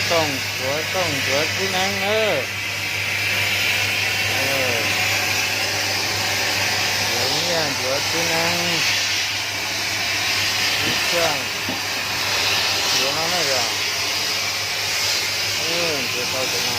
Kooj ntxuav, kooj ntxuav kwv neeb na. Ntxuav nyiaj ntxuav kwv neeb. Ib txhiab ntxuav no na yog. Ntxuav tau ntxuav no.